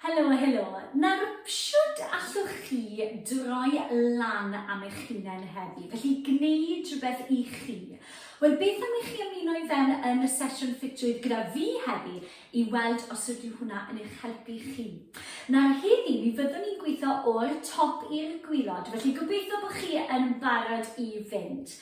Helo, helo. Nawr, shwt allwch chi droi lan am eich hunain heddi? Felly, gwneud rhywbeth i chi. Wel, beth am i chi ymuno i fewn yn y sesiwn ffitrwydd gyda fi heddi i weld os ydy hwnna yn eich helpu chi. Nawr, heddi, mi fyddwn ni'n gweithio o'r top i'r gwilod, felly gobeithio bod chi yn barod i fynd.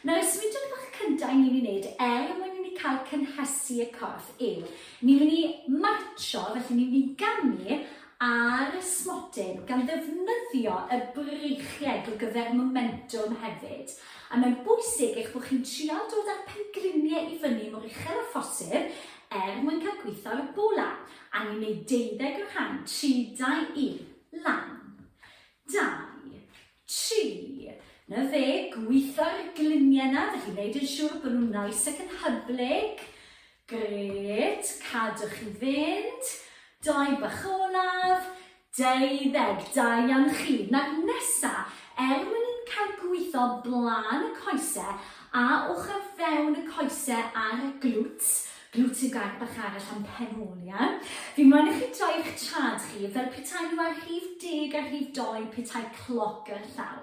Nawr, y symudiad bach cyntaf i ni'n ei wneud er mwyn i ni cael cynhesu y corff yw Ni'n mynd i martsio, felly ni'n mynd i gamu ar y smotyn gan ddefnyddio y breichiau gyfer momentwm hefyd. A mae'n bwysig eich bod chi'n trial dod â'r pengliniau i fyny mor uchel â phosib er mwyn cael gweithio ar y bola. A ni'n gwneud deuddeg o'r rhain. 3, 2, 1, lan. 2, 3. Na fe, gweithio ar y gliniau 'na, felly wneud yn siŵr bod nhw'n nice ac yn hyblyg. Grêt, cadwch chi fynd. Doi bach olaf, deuddeg, da iawn chi. Nawr nesa, er mwyn ni'n cael gweithio blaen y coese a ochr fewn y coese a'r glutes, glutes yw gair bach arall am pen ôl, ia? Fi moyn i chi droi eich trad chi fel petai nhw ar rhif deg a rhif doi petai cloc ar y llawr.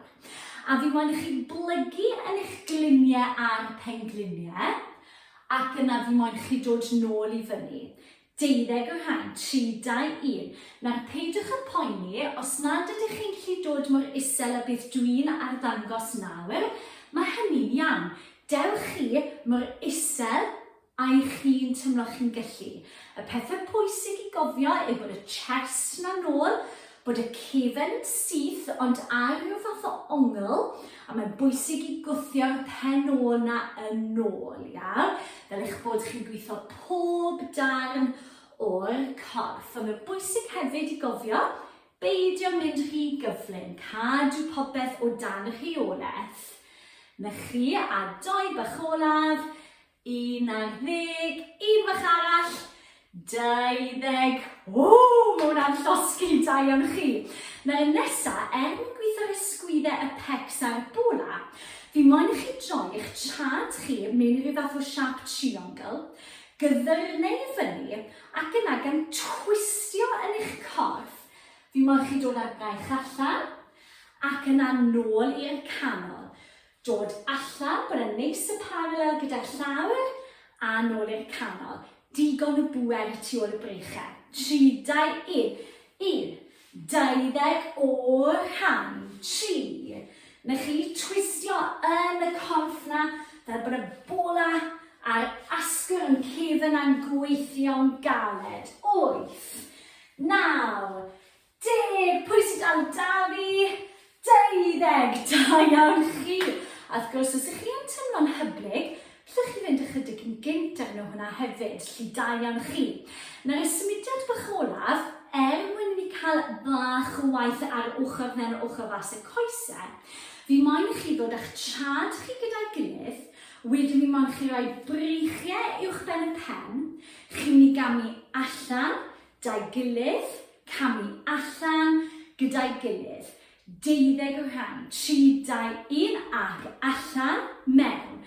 A fi moyn i chi blygu yn eich gliniau a'r pengliniau. Ac yna fi moyn chi dod nôl i fyny. Deuddeg o rhain, 3, 2, 1. Nawr peidiwch â poeni, os nad ydych chi'n gallu dod mor isel â beth dwi'n arddangos nawr, mae hynny'n iawn. Dewch chi mor isel â y'ch chi'n tymlo chi'n gallu. Y pethau pwysig i gofio yw bod y chest 'na nôl, bod y cefen yn syth ond ar ryw fath o ongl, a mae'n bwysig i gwthio'r pen ôl 'na yn ôl, iawn? Fel eich bod chi'n gweithio pob darn o'r corff. A mae'n bwysig hefyd i gofio beidio mynd rhy gyflym, cadw popeth o dan rheolaeth. Na chi, a doi bach olaf, 11, un fach arall, 20, ww, mae hwnna'n llosgi, da iawn chi. Nawr y nesa, er mwyn gweithio ar ysgwyddau y pecs a'r bola, fi moyn i chi droi eich trad chi mewn i ryw fath o siâp triongl, gyddyrnau i fyny, ac yna gan twistio yn eich corff, fi moyn chi dod â'r braich allan, ac yna nôl i'r canol. Dod allan, bod e'n neis y paralel gyda'r llawr, a nôl i'r canol. Digon o bŵer y tu ôl y breichau. 3, 2, 1. 1, 20 o'r rhan. 3. Na chi twistio yn y corff na, fel bod y bola a'r asgwrn cefn yna'n gweithio'n galed. 8, 9, Deg! Pwy sy'n dal 'da fi? 20! Da iawn chi! A wrth gwrs, os ych chi yn teimlo'n hyblyg, allwch chi fynd ychydig yn gynt arno hwnna hefyd, felly da iawn chi. Nawr y symudiad bach olaf, er mwyn i ni cael bach o waith ar ochr mewn ochr fas y coesau, fi moyn i chi ddod â'ch trad chi gyda'i gilydd, wedyn fi moyn chi roi breichiau uwch ben y pen, chi'n mynd i gamu allan, 'da'i gilydd, camu allan gyda'i gilydd. Deuddeg o rhain, 3, 2, 1, ac allan, mewn,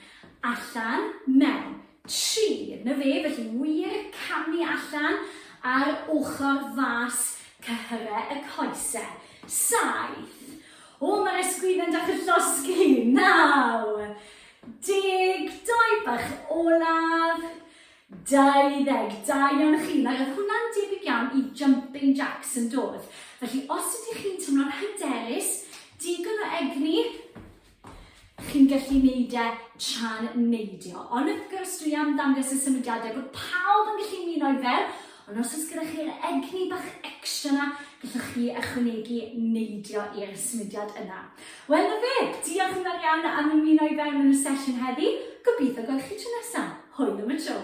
allan, mewn. 3, 'na fe, felly wir camu allan ar ochr fas cyhyrau y coesau. 7, o mae'r ysgwyddau'n dechrau llosgi, 9, 10, doi bach olaf, 22 iawn chi. Nawr oedd hwnna'n debyg iawn i jumping jacks yn doedd? Felly os ydych chi'n teimlo'n hyderus, digon o egni, chi'n gallu neud e tra'n neidio. Ond wrth gwrs dwi am ddangos y symudiadau bod pawb yn gallu ymuno i fewn, ond os oes gyda chi'r egni bach extra 'na, gallwch chi ychwanegu neidio i'r symudiad yna. Wel 'na fe, diolch yn fawr iawn am ymuno i fewn yn y sesiwn heddi, gobeithio gweld chi tro nesa. Hwyl am y tro!